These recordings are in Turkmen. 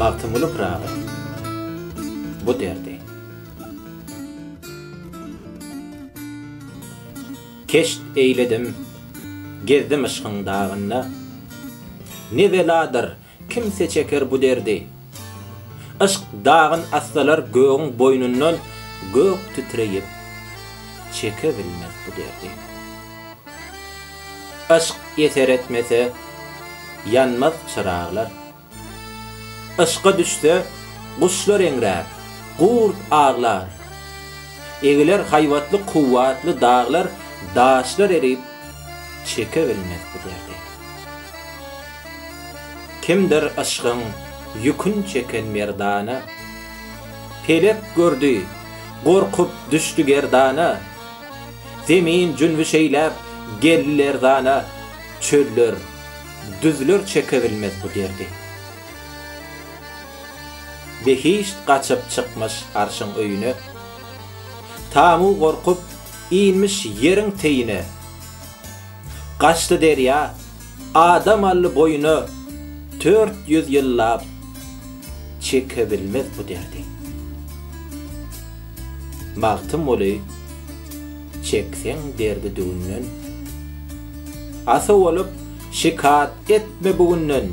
Magtymguly Pyragy bu derdi. Keşt eýledim, gezdim yşkyň dagynda. Ne beladyr, kimse çeker bu derdi. Yşk dagyn assalar gögüň boýnundan Gök titreýip, çeke bilmez bu derdi. Yşk eser etmese, ýanmaz çyraglar. Yşka düşse, guşlar eňrär, gurt aglar. Egiler haýbatly kuwwatly daglar, Daşlar erip, çeke bilmez bu derdi. Kimdir yşgyň ýükün çeken merdana, Pelek gördi, gorkup düşdi gerdana. Zemin jünbüş eýläp, geldi lerzana, Çöller, düzler çeke bilmez bu derdi. Behişt gaçyp çykmyş arşyň öýüne, Tamu gorkup inmiş ýeriň teýine. Gaçdy derýa, adam aldy boýuna, 400 ýyllap çekebilmez bu derdi. Magtymguly çekseň derdi düwünden, Asa bolup şikat etme bu günden.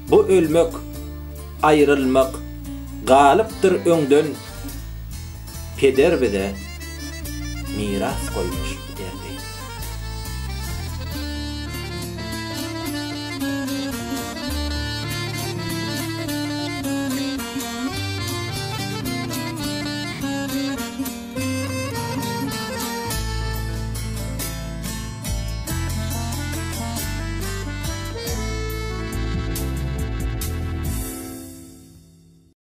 Bu ölmek, aýrylmak galypdyr öňden, Peder bize miras goýmuş bu derdi.